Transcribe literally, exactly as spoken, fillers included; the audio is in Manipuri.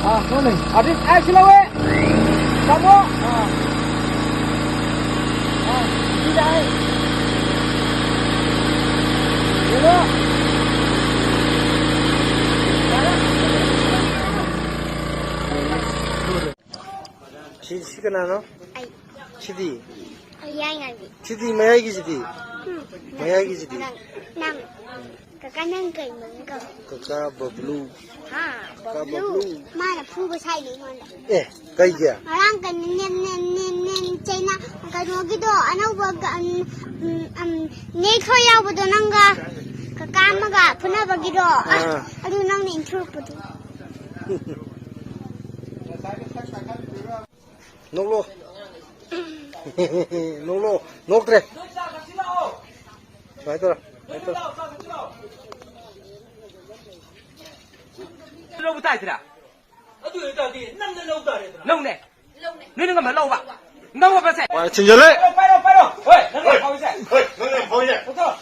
ꯑꯥ, ꯍꯣꯏꯅꯦ꯫ ꯑꯥꯔꯇꯤꯁ ꯑꯥꯏꯁ ꯂꯧꯋꯦ꯫ ꯇꯥꯃꯣ꯫ ꯑꯥ꯫ ꯑꯥ, ꯁꯤꯗ ꯑꯩ꯫ ꯌꯦꯡꯉꯣ꯫ ꯌꯥꯔꯦ꯫ ꯁꯤ, ꯁꯤ ꯀꯅꯥꯅꯣ? ꯑꯩ꯫ ꯁꯤꯗꯤ? ꯌꯥꯏꯉꯪꯒꯤ꯫ ꯁꯤꯗꯤ ꯃꯌꯥꯏꯒꯤꯁꯤꯗꯤ? ꯎꯝ꯫ ꯃꯌꯥꯏꯒꯤꯁꯤꯗꯤ? ꯅꯪ, ꯅꯪ꯫ ꯀꯀꯥ, ꯅꯪ ꯀꯩ ꯃꯃꯤꯡ ꯀꯧ? ꯀꯀꯥ ꯕꯕ꯭ꯂꯨ꯫ ꯍꯥ, ꯀꯀꯥ ꯕꯕ꯭ꯂꯨ꯫ ꯕꯕ꯭ꯂꯨ꯫ ꯃꯥꯅ ꯐꯨꯕ ꯁꯥꯏꯅꯦ ꯑꯩꯉꯣꯟꯗ꯫ ꯑꯦ, ꯀꯩꯒꯤ? ꯉꯔꯥꯡ ꯀꯩꯅꯣ, ꯅꯦꯝ, ꯅꯦꯝ, ꯅꯦꯝ, ꯅꯦꯝ, ꯆꯩꯅ, ꯀꯩꯅꯣꯒꯤꯗꯣ, ꯑꯅꯧꯕ ꯒ-, ꯎꯝ, ꯎꯝ, ꯎꯝ, ꯅꯦꯛꯁ ꯍꯣꯏ ꯌꯥꯎꯕꯗꯣ ꯅꯪꯒ ꯀꯀꯥ ꯑꯃꯒ ꯐꯨꯅꯕꯒꯤꯗꯣ, ꯑ, ꯑꯥ꯫ ꯑꯗꯨ ꯅꯪꯅ ꯏꯟꯊꯣꯔꯛꯄꯗꯣ꯫ ꯅꯣꯛꯂꯣ꯫ ꯅꯣꯛꯂꯣ꯫ ꯅꯣꯛꯇ꯭ꯔꯦ꯫ ꯁꯨꯃꯥꯏꯅ ꯇꯧꯔꯣ꯫ ꯁꯨꯃꯥꯏꯅ ꯇꯧꯔꯣ꯫ ꯂꯧꯕ ꯇꯥꯏꯗ꯭ꯔꯥ? ꯑꯗꯨ ꯑꯣꯏ ꯇꯥꯔꯗꯤ ꯅꯪꯅ ꯂꯧ ꯇꯥꯔꯦꯗꯅ꯫ ꯂꯧꯅꯦ꯫ ꯅꯣꯏꯅ ꯉꯝꯕ ꯂꯧꯕ꯫ ꯉꯝꯃꯕꯁꯦ꯫ ꯋꯥ ꯊꯤꯟꯖꯜꯂꯦ꯫ ꯄꯥꯏꯔꯣ, ꯄꯥꯏꯔꯣ, ꯄꯥꯏꯔꯣ꯫ ꯍꯣꯏ, ꯅꯪꯅ ꯍꯣꯏ, ꯐꯥꯎꯔꯤꯁꯦ꯫ ꯍꯣꯏ, ꯅꯪꯅ ꯐꯥꯎꯔꯤꯁꯦ꯫ ꯂꯧꯊꯣꯛ꯫